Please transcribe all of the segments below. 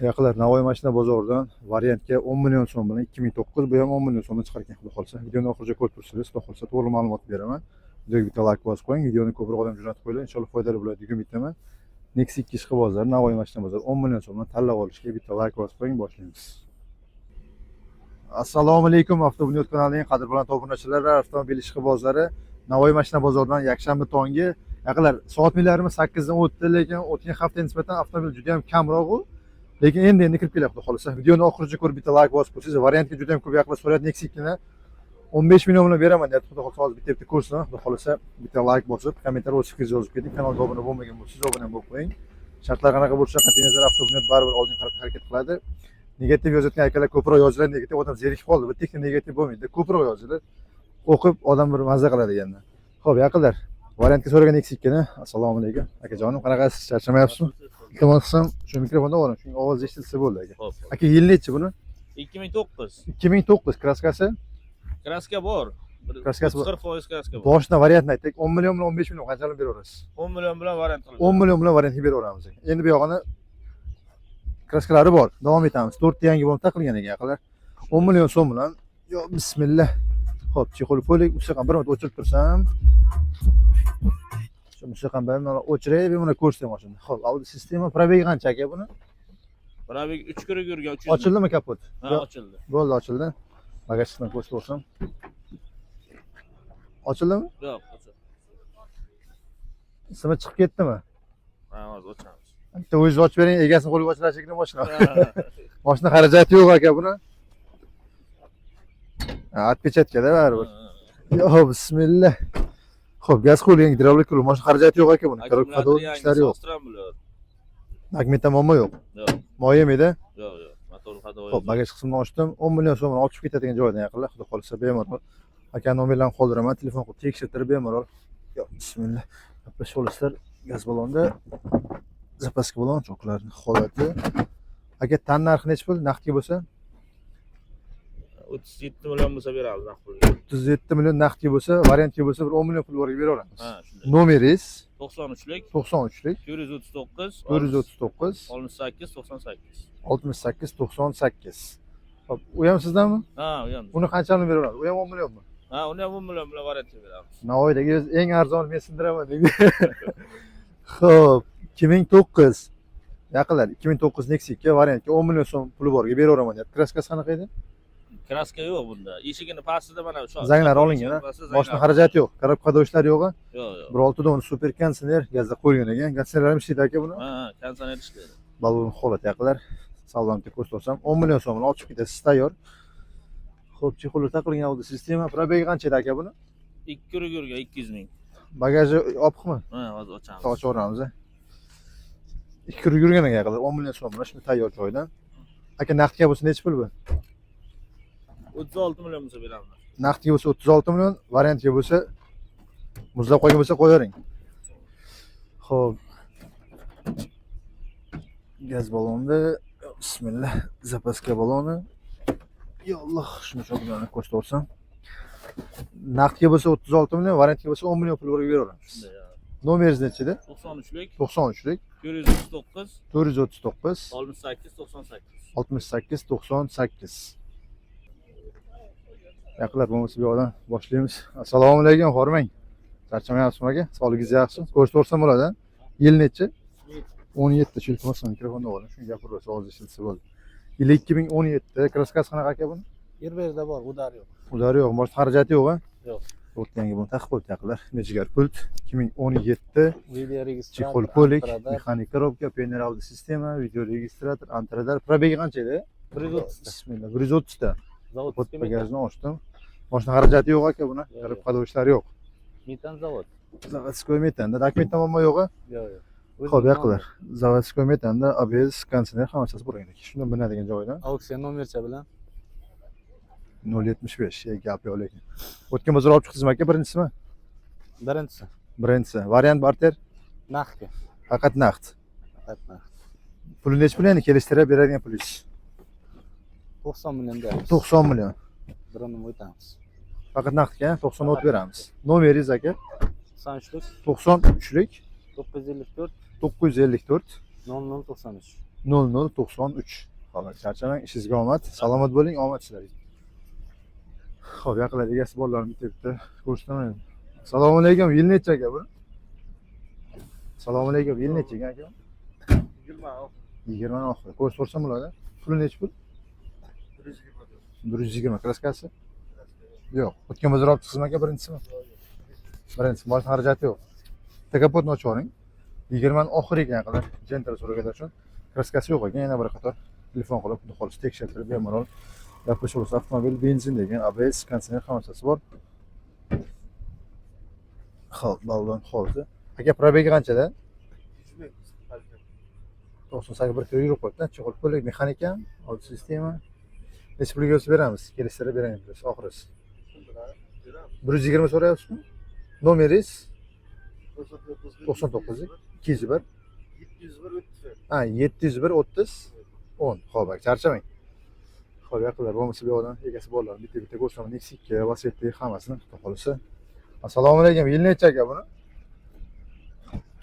Yaqinlar, Navoiy mashina bozoridan variantga 10 million so'm bilan 2009, bu ham 10 million so'mdan chiqar ekan, xudo xohlasa. Videoni oxirigacha ko'rib tursangiz, xudo xohlasa, to'g'ri ma'lumot beraman. Videoga bitta layk bosib qo'ying, videoni ko'proq odam jo'natib qo'yinglar, inshaalloh foydali bo'ladi degan umiddaman. Nexia 2 ishqibozlar, Navoiy mashina bozori 10 million so'mdan tanlab olishga bitta layk bosib qo'ying, boshlaymiz. Assalomu alaykum, Avtobunyod kanalining qadrbaland obunachilari, avtomobil ishqibozlari. Navoiy mashina bozoridan yakshanba tongi. Yaqinlar, soat millarimiz 8 dan o'tdi, lekin o'tgan haftaga nisbatan avtomobil juda ham kamroq u. Lekin endi endi kirib kelyapti, xohlasa. Videoni oxirigacha ko'rib, bitta layk bosib qo'ysangiz, variantga juda ham ko'p yaqinlar so'rayapti. Nexia 2ni 15 million bilan beraman deyapti. Xudo xohlasa, hozir bitta bitta ko'rsin, xudo xohlasa, bitta layk bosib, kommentariy o'z fikringizni yozib keting. Kanalga obuna bo'lmagan bo'lsangiz, obuna bo'lib qo'ying. Shartlar qanaqa bo'lsa, qat'iy nazar, Avtobunyod baribir oldin qarab harakat qiladi. Negativ yozayotgan akalar ko'proq yozinglar, negativ odam zerikib qoldi. Bitta negativ bo'lmaydi, ko'proq yozinglar. O'qib odam bir mazza qiladi deganda. Xo'p, yaqinlar, variantga so'ragan Nexia 2ni. Assalomu alaykum. Akajonim, qanaqasiz? Charchamayapsizmi? Iltimos qilsam, shu mikrofonda oling, chunki ovoz eshitilsa bo'ldi, aka. Xo'p. Aka, yil nechi buni? 2009. 2009, краска si? Краска bor. Краска si bor. 40% краска bor. Boshidan variantni aytdik. 10 million bilan 15 million qanchalik beraverasiz? 10 million bilan variant qilib. 10 million bilan variantga beraveramiz. Endi bu yog'ini краска lari bor. Davom etamiz. 4 ta yangi bo'lib taqilgan ekan, yaqinlar. 10 million so'm bilan. Yo, bismillah. Xo'p, чехол polik, musiqani bir marta o'chirib tursam. Shu musiqani bemalol o'chiray, bemalol ko'rsatay mashinani. Xo'p, Audi sistema, пробег i qancha, aka, buni? Пробег 3 kura yurgan, 300. Ochildimi kapot? Ha, ochildi. Bo'ldi, ochildi. Bagajdan ko'rsatib. Ochildimi? Yo'q, ochildi. Ismi chiqib ketdimi? Ha, hozir ochamiz. Bitta o'zingiz ochib bering, egasini qo'liga ochiladi shekilli mashina. Mashina xarajati yo'q, aka, buni. Ha, отпечатка da baribir. Yo, bismillah. Xo'p, gaz qo'yilgan, gidravlik qo'yilgan. Mashina xarajati yo'q, aka, buni. Коробка ходовой ishlari yo'q. Bular. Dokumentda muammo yo'q. Yo'q. Moy yemaydi. Yo'q. Motor ходовой. Xo'p, bagaj qismini ochdim. 10 million so'mini olib chiqib ketadigan joydan, yaqinlar, xudo xohlasa, bemalol. Aka nomerlarini qoldiraman, telefon qilib tekshirtirib bemalol. Yo, bismillah. Gaplashib olasizlar. Gaz ballonda запаска balon, choklarning holati. Aka, tan narxi nechi pul? Naqdga bo'lsa? 37 million bo'lsa beramiz naqd pulga. 37 million naqdga bo'lsa, variantga bo'lsa bir 10 million pul borga beraveramiz. Ha, shunday. Nomeringiz? 93lik 93lik 439 439 68 98. 68 98. Xo'p, u ham sizdanmi? Ha, u ham. Uni qanchani beraveramiz? U ham 10 millionmi? Ha, uni ham 10 million bilan variantga beramiz. Navoiydagi eng arzon men sindiraman deydi. Xo'p, 2009. Yaqinlar, 2009 Nexia 2 variantga 10 million so'm puli borga beraveraman deyapti. Краска si qanaqa edi? Краска yo'q bunda. Eshigini pastida mana shu. Zanglari olingan, ha? Pastida Moshina zanglari. Xarajati yo'q. Коробка ходовой ishlari yo'q. Yo'q. 1.6 don super konditsioner gazda qo'yilgan ekan. Konditsioner ham ishlaydi, aka, buni. Ha, konditsioner ishlaydi. Balon holat, yaqinlar. Salonga ko'rsatsam, 10 million so'mini olib chiqib ketasiz, tayyor. Xo'p, чехол i taqilgan Audi sistema. Пробег i qancha edi, aka, buni? 2 kura yurgan, 200 ming. Bagaji yopiqmi? Ha, hozir ochamiz. Ochib yuboramiz. Ikki kura yurgan ekan, yaqinlar. 10 million so'm bilan shuni tayyor joydan. Aka, naqdga bo'lsa nechi pul bu? 36 million bo'lsa beramiz. Naqdga bo'lsa 36 million, variantga bo'lsa muzlab qolgan bo'lsa qo'yavering. Xo'p. Gaz ballonda, bismillah, запаска balloni. Yo Alloh, shuni cho'g'ini ko'rsataversam. Naqdga bo'lsa 36 million, variantga bo'lsa 10 million pul beraveramiz. Shunday, ha. Nomeringiz nechida? 93lik 93lik 439 439 68 98. 68 98. Yaqinlar, bo'lmasa bu yoqdan boshlaymiz. Assalomu alaykum, hormang. Charchamayapsizmi, aka? Sog'ligingiz yaxshi? Ko'rsataversam bo'ladi. Yil nechi? 17. Shu, iltimos, mikrofonni oling. Shuni gapiraversa, ovoz eshitilsa bo'ldi. Yili 2017. Краска si qanaqa, aka, buni? Yer bor, удар yo'q. Удар i yo'q, boshqa xarajati yo'q, a? Yo'q. To'rtta yangi buni taqib qo'yibdi, yaqinlar. Jigar pult 2017. Video registrator, Чехол polik, антирадар. Mexanik коробка, Pioneer Audio sistema, video registrator, антирадар. Пробег i qancha edi? 130 ta. Bismillah, 130 ta. Zavod. Hot bagajni ochdim. Moshina xarajati yo'q, aka, buni. Yo'q, Kirib yo'q. ходовой ishlari yo'q. Metan zavod. Заводской metanda dokumentda muammo yo'q, a? Yo'q. Xo'p, yaqinlar. Заводской metanda ABS, konditsioner hammasi bor ekan. Shundan minadigan joyidan Auksion nomercha bilan. 0.75, gap yo'q lekin. O'tgan bozor olib chiqdingizmi, aka, birinchisimi? Birinchisi. Birinchisi. Variant barter? Naqdga. Faqat naqd. Faqat naqd. Puli nechi pul endi kelishtirib beradigan pulingiz? 90 million deyapmiz. 90 million. Birini o'tamiz. Faqat naqdga 90 o't beramiz. Nomeringiz, aka? 93lik 93lik 954 954 00 93. 0093. Xo'p, charchamang, ishingizga omad. Salomat bo'ling, omad sizlarga. Xo'p, yaqinlar egasi borlarni bitta bitta ko'rsataman. Assalomu alaykum, yil necha aka bu? Assalomu alaykum, yil necha aka? 20 oxiri. Ko'rsam so'rsam bo'ladi. Puli nechi pul? 120 краска si? Yo'q. O'tgan bozor olib chiqdingizmi aka, birinchisimi? Birinchisi, boshqa xarajati yo'q. Bitta kapotni ochib yuboring. 20 oxiri ekan yaqinlar. Gentra so'raganlar uchun краска si yo'q ekan. Yana bir qator telefon qilib, xudo xohlasa tekshirtirib bemalol gaplasha olasiz. Avtomobil benzin degan, ABS, konditsioner hammasi bor. Xo'p, balon holati. Aka, пробег i qanchada? 98 bir kilo yurib qo'yibdi. Chuqur ko'lik, mexanika, oldi sistema. Necha pulga o'tib beramiz? Kelishtirib beramiz oxirisi. 120 so'rayapsizmi? Nomeringiz 99 201 Ha, 701 30 10. Xo'p, aka, charchamang. Xo'p, yaqinlar bo'lmasa bu yoqdan egasi borlar. Bitta bitta ko'rsataman. Nexia 2, Lacetti hammasini xudo xohlasa. Assalomu alaykum. Yil necha aka buni?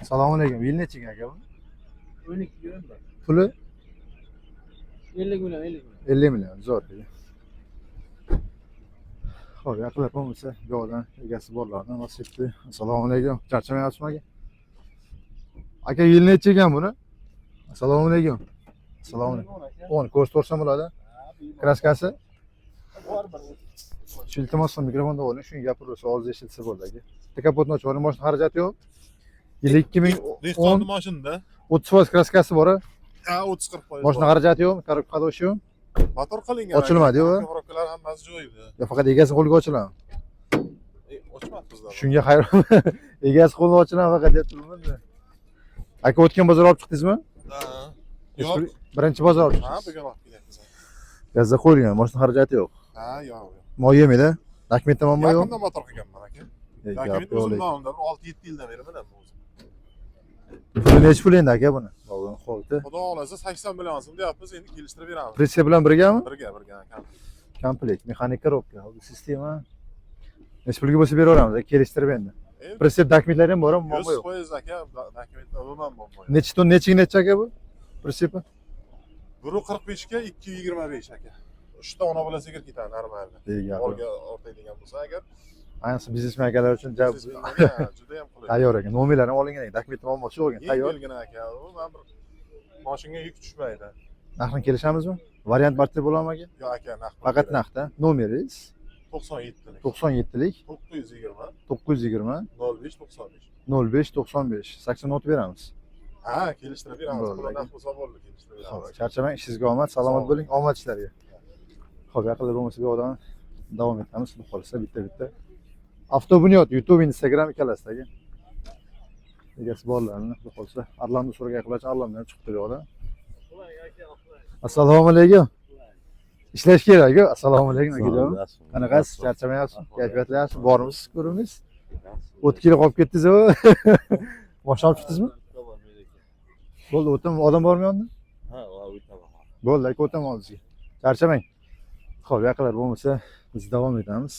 Assalomu alaykum. Yil necha aka buni? 12 million. Puli 50 million, 50 million. 50 million. Zo'r. Xo'p, yaqinlar bo'lmasa bu yoqdan egasi borlardan Lacetti. Assalomu alaykum. Charchamayapsizmi aka? Aka, yil necha ekan buni? Assalomu alaykum. Assalomu alaykum. 10 ko'rsatib ko'rsam bo'ladi. Краска si? Shu, iltimos qilib mikrofonda oling, shunga gapiraversa og'zi eshitilsa bo'ldi aka. Bitta kapotni ochib yuboring, boshqa xarajati yo'q. Yili 2010 Dehqonni mashinada. 30% краска si bor. Ha, 30-40 foiz. Boshqa xarajati yo'q, коробка ходовой yo'q. Motor qilingan. Ochilmadi, yo'q? Коробка lar hammasi joyida. Yo, faqat egasi qo'lga ochiladi. Ochmadi bizlar. Shunga hayron. Egasi qo'lga ochiladi faqat deb turibman. Aka, o'tgan bozor olib chiqdingizmi? Ha. Yo'q. Birinchi bozor olib Ha, chiqdingiz. bugun olib kelyapmiz. Gazda qo'yilgan, boshqa xarajati yo'q. Ha, yo'q, yo'q. Moy yemaydi. Dokumentda muammo yo'q. Yaqinda motor qilganman aka. Gap Dokument yo'q o'zim lekin. nomimda bir 6-7 yildan beri bilaman o'zim. Puli nechi pul endi aka buni? Balon holati. Xudo xohlasa 80 million so'm deyapmiz, endi kelishtirib beramiz. Прицеп bilan birgami? Birga, birga aka. Komplekt, mexanik коробка, sistema. Nechi pulga bo'lsa beraveramiz, kelishtirib endi. Endi Прицеп dokumentlari ham bormi, muammo yo'q. 100% aka, dokumentda umuman muammo yo'q. Nechi ton, nechiga nechi aka bu? Прицеп i? 1.45 ga 2.25 aka. 3 ta ona bilan sigir ketadi нормально. Gap yo'q. Olga ortaydigan bo'lsa agar Ayniqsa biznesmen akalar uchun juda ham qulay. tayyor ekan. Nomerlar ham olingan ekan, dokument muammosi yo'q ekan, tayyor. Yengilgina aka, u man bir moshinga yuk tushmaydi. Narxini kelishамizmi? Variant barter bo'ladimi aka? Yo'q aka, naqd. Faqat naqdda. Nomeringiz 97lik. 97lik 920 920 05 95. 05 95 86 beramiz. Ha, kelishtirib beramiz. Bo'ldi, Puli aka. naqd bo'lsa bo'ldi, kelishtirib Xo'p, beramiz. charchamang, ishingizga omad, salomat Sog' bo'ling, omad sizlarga. Xo'p, yaqinlar bo'lmasa bu yoqdan davom etamiz. Xudo xohlasa bitta bitta. Avtobunyod YouTube, Instagram ikkalasidagi. Egasi borlarni xudo xohlasa Arlamni so'ragan yaqinlar Arlamdan ham chiqibdi bu yoqda. Assalomu alaykum. Ishlash kerak-ku. Assalomu alaykum akajon. Qanaqasiz? Charchamayapsizmi? Kayfiyatlar yaxshi? Bormisiz, ko'ramiz? O'tkir qolib ketdingiz-ku. Boshqa olib chiqdingizmi? Bo'ldi, o'taman. Odam bormi yonida? Ha, o'taman. Bo'ldi, aka, o'taman oldingizga. Charchamang. Xo'p, yaqinlar bo'lmasa biz davom etamiz.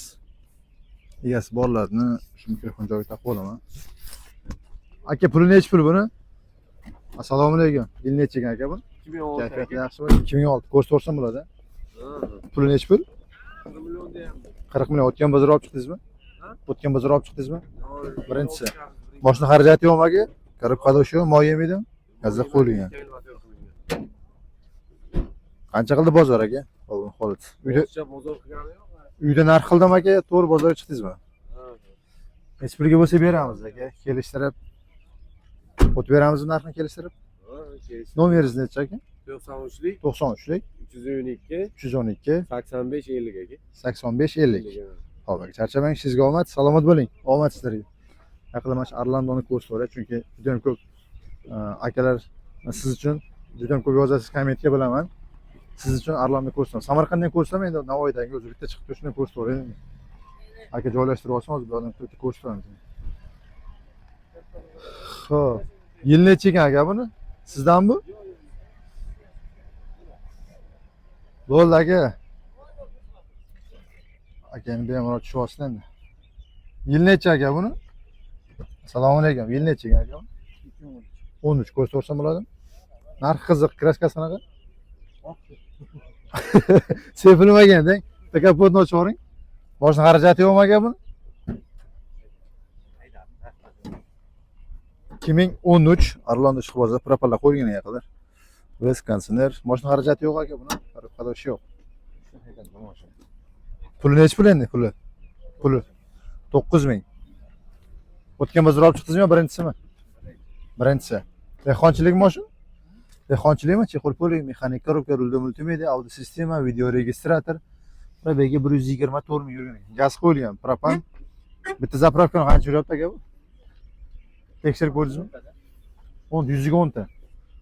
Egasi borlarni shu mikrofon joyiga taqib olaman. Aka, puli nechi pul buni? Assalomu alaykum. Yil nechi ekan aka bu? 2006. Kayfiyati yaxshimi? 2006 ko'rsatib ko'rsam bo'ladi. Puli nechi pul? 40 million deyapti. 40 million. O'tgan bozor olib chiqdingizmi? Ha? O'tgan bozor olib chiqdingizmi? Birinchisi. Boshqa xarajati yo'qmi aka? Коробка ходовой yo'q, moy yemaydimi? Gazda qo'yilgan. Qancha qildi bozor aka? Holat. Uyda Bozor qilgani yo'q. Uyda narx qildimi aka? To'g'ri bozorga chiqdingizmi? Ha. Nechi pulga bo'lsa beramiz aka, kelishtirib. O'tib beramizmi narxini kelishtirib? Ha, kelishdi. Nomeringiz nechi aka? 93lik 93lik 312 312 85 50 aka. 85 50. Xo'p, aka, charchamang, sizga omad, salomat bo'ling. Omad sizlarga. Yaqinda mana shu Orlandoni ko'rsatib, chunki juda ham ko'p akalar siz uchun juda ham ko'p yozasiz kommentga, bilaman. Siz uchun Orlandoni ko'rsataman. Samarqanddan ko'rsam, endi Navoiydagi o'zi bitta chiqib turishini ko'rsatib. Aka joylashtirib olsin, hozir bu odam bitta ko'rsatamiz. Xo'p. Yil nechi ekan aka buni? Sizdan bu? Bo'ldi aka. Aka endi bemalol tushib olsin endi. Yil nechi aka buni? Assalomu alaykum. Yil nechi ekan aka? 13 ko'rsatib bo'ladimi? Narxi qiziq, краска si qanaqa? Sepilmagan deng. Bitta kapotni ochib yuboring. Boshqa xarajati yo'qmi aka buni? 2013 Orlando ishqibozlar propalar qo'yilgan yaqinlar. Vest konditsioner. Mashina xarajati yo'q aka buni. Farq yo'q. Puli nechi pul endi puli? Puli 9000. O'tgan bozor olib chiqdingizmi yo birinchisimi? Birinchisi. Dehqonchilik mashina? Dehqonchilikmi? Чехол puli, mexanik коробка, rulda multimedia, audio sistema, video registrator. Пробег i 124 ming yurgan ekan. Gaz qo'yilgan, propan. Bitta заправка ni qancha yuryapti aka bu? Tekshirib ko'rdingizmi? 10, yuziga 10 ta.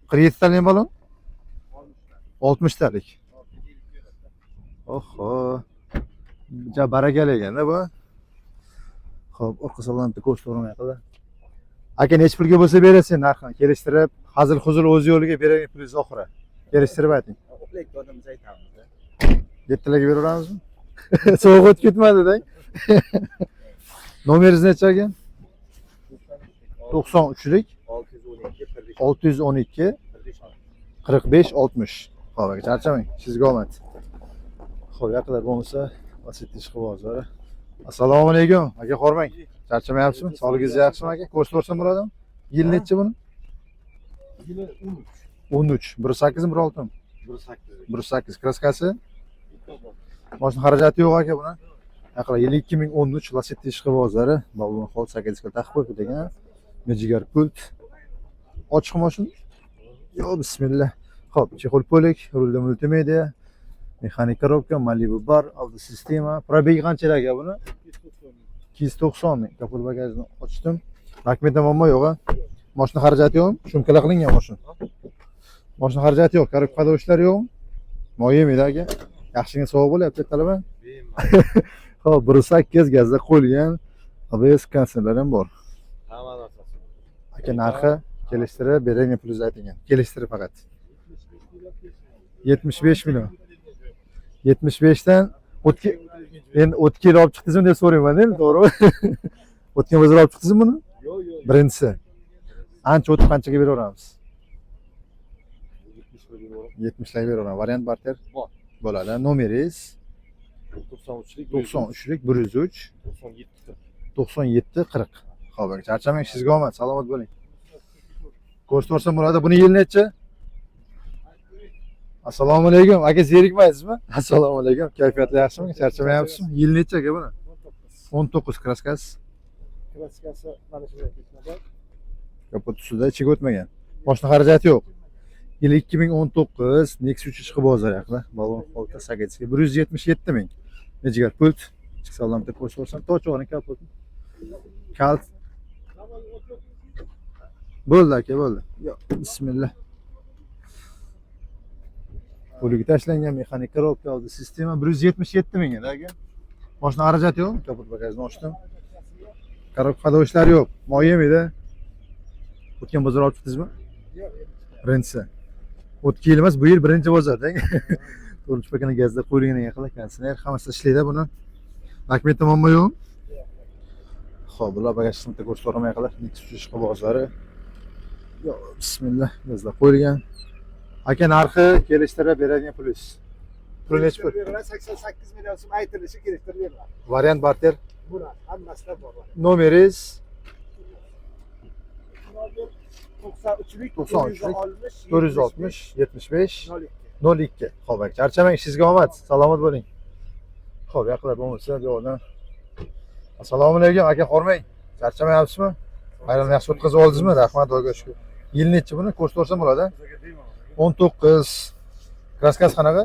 47 talik balon? 60 talik. Oho. Ja barakali ekanda bu. Xo'p, orqa salonni bitta ko'rsatavermay qildi. Aka, nechi pulga bo'lsa berasiz narxini kelishtirib, hazil huzul o'z yo'liga beradigan pulingiz oxiri. Kelishtirib ayting. Uxlayotganimiz aytamiz. Yettalarga beraveramizmi? Sovuq o'tib ketmadi deng. Nomeringiz necha aka? 93lik 612 612 45 45 60. Xo'p, aka, charchamang. Sizga omad. Xo'p, yaqinlar bo'lmasa, Lacetti ishqibozlari. Assalomu alaykum. Aka, hormang. Charchamayapsizmi? Sog'ligingiz yaxshimi aka? Ko'rsatib bo'ladimi? Yil nechi buni? Yili 13. 13. 1.8 mi, 1.6 mi? 1.8. 1.8 краска si? Mashina xarajati yo'q aka buni. Yaqinlar yili 2013 Lacetti ishqibozlari balon hol 8 taqib qo'yibdi degan. Jigar pult. Ochiq mashina? Yo, bismillah. Xo'p, чехол полик, rulda multimedia, mexanik коробка, Malibu bar, audio sistema. Пробег i qancha aka buni? 290 ming. Kapot bagajini ochdim. Dokumentda muammo yo'q a? Mashina xarajati yo'qmi? Шумка lar qilingan mashina. Mashina xarajati yo'q, коробка ходовой ishlari yo'qmi? Moy yemaydi aka. Yaxshigina sovuq bo'lyapti talaba. Xo'p, 1.8 gazda qo'yilgan ABS konditsionerlar ham bor. Hamma narsasi. Aka, narxi kelishtirib beradigan pulingizni ayting. Kelishtirib faqat. 75 million. 75 dan o'tgan endi o'tgan yil olib chiqdingizmi deb so'rayman endi, to'g'rimi? O'tgan bozor olib chiqdingizmi buni? Yo'q, yo'q. Birinchisi. Ancha o'tib qanchaga beraveramiz? 70 million. 70 larga beraveramiz. Variant barter Bor. Bo'ladi. Nomeringiz? 93lik 93lik 103 97 97 40. Xo'p, aka, charchamang, sizga omad, salomat bo'ling. Ko'rsatib bo'ladi. Buni yil nechi? Assalomu alaykum. Aka, zerikmaysizmi? Assalomu alaykum. Kayfiyatlar yaxshimi? Charchamayapsizmi? Yil nechi aka buni? 19 краска si. Краска si mana shunday ketadi. Kapot ustida ichiga o'tmagan. Boshqa xarajati yo'q. Yili 2019 Nexia 3 ishqibozlar yaqinda. Balon holda Sagetskiy 177 ming. Nejigar pult. Chiqsa bitta ko'rsatib olsam, to'chog'ini kapot. Kalt. Bo'ldi aka, bo'ldi. Yo, bismillah. Qo'liga tashlangan mexanik коробка oldi, sistema 177 ming edi aka. Mashina xarajati yo'q, kapot bagajini ochdim. Коробка ходовой ishlari yo'q. Moy yemaydi. O'tgan bozor olib chiqdingizmi? Birinchisi. O'tgan yil emas, bu yil birinchi bozor, deng. To'rtinchi pakana gazda qo'yilgan yaqinlar konditsioner hammasi ishlaydi buni. Dokumentda muammo yo'q. Xo'p, bular bagaj qismida ko'rsatib yaqinlar. Nexia 3 ishqibozlari. Yo, bismillah, gazda qo'yilgan. Aka, narxi kelishtirib beradigan pulingiz. Puli nechi pul? Beriladi 88 million so'm aytilishi kelishtirib beriladi. Variant barter. Bo'ladi, hammasida bor. Nomeringiz? Nomer 93lik 93lik 460 460 75 02. 02. Xo'p, aka, charchamang, sizga omad. Salomat bo'ling. Xo'p, yaqinlar bo'lmasa bu yoqdan. Assalomu alaykum, aka, hormang. Charchamayapsizmi? Bayramni yaxshi o'tkazib oldingizmi? Rahmat, Xudoga shukr. Yil nechi buni? Ko'rsatib bo'ladi. 19. Краска si qanaqa?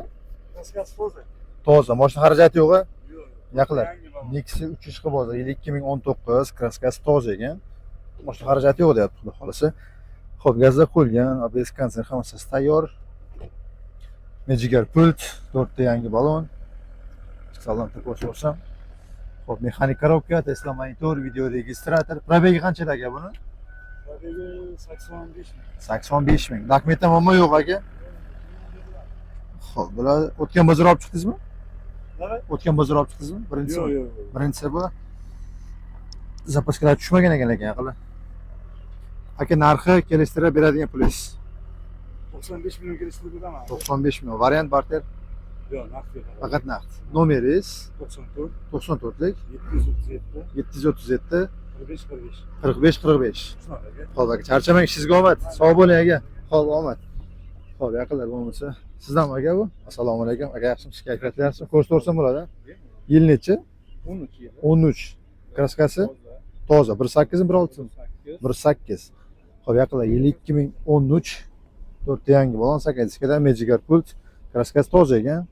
Краска si toza. Toza. Mashina xarajati yo'q a? Yaqinlar. Nexia 3 ishqibozlar yili 2019, краска si toza ekan. Mashina xarajati yo'q deyapti, xudo xolasa. Xo'p, gazda qo'yilgan, ABS konditsioner hammasi tayyor. Mejigar pult, to'rtta yangi balon. Salon ko'rsatib olsam. Xo'p, mexanik коробка, Tesla monitor, video registrator. Пробег i qancha aka buni? Пробег i 85 ming. 85 ming. Dokumentda muammo yo'q aka. Xo'p, bular o'tgan bozor olib chiqdingizmi? Nima? O'tgan bozor olib chiqdingizmi? Birinchisi. Yo'q, yo'q, yo'q. Birinchisi bu. Запаска lar tushmagan ekan lekin yaqinlar. Aka, narxi kelishtirib beradigan pulingiz. 95 million kelishtirib beraman. 95 million. Variant, barter? Yo'q, naqd yo'q. Faqat naqd. Nomeringiz? 94 94lik 737 737 45 45. 45 45. Shunaqa aka. Xo'p aka, charchamang, ishingizga omad. Sog' bo'ling aka. Xo'p, omad. Xo'p, yaqinlar bo'lmasa, sizdanmi aka bu? Assalomu alaykum. Aka, yaxshimisiz? Kayfiyatlar yaxshimi? Ko'rsatib bo'ladi. Yil nechi? 13 yili. 13. Краска si toza. 1.8 mi, 1.6 mi? 1.8. Xo'p, yaqinlar, yili 2013. To'rtta yangi balon, sakkiz diskadan, Magic pult. Краска si toza ekan.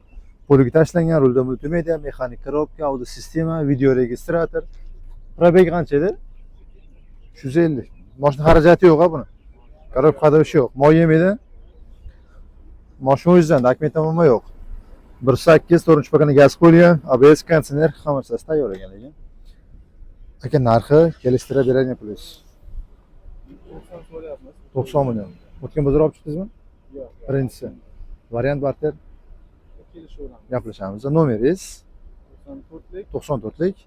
Полик tashlangan, rulda multimedia, mexanik коробка, audio sistema, video registrator. Пробег qancha edi? 350. Mashina xarajati yo'q ha buni. Коробка ходовой yo'q. Moy yemaydi. Mashina o'zidan, документ muammo yo'q. 1.8, to'rtinchi поколение gaz qo'yilgan, ABS, konditsioner, hamma narsasi tayyor ekan lekin. Aka, narxi kelishtirib beradigan pulingiz. 90 million. O'tgan bozor olib chiqdingizmi? Yo'q. Birinchisi. Variant, barter? Kelishaveramiz. Gaplashamiz. Nomeringiz? 94lik 94lik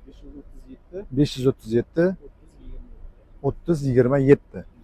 537 537 30 20. 30 27.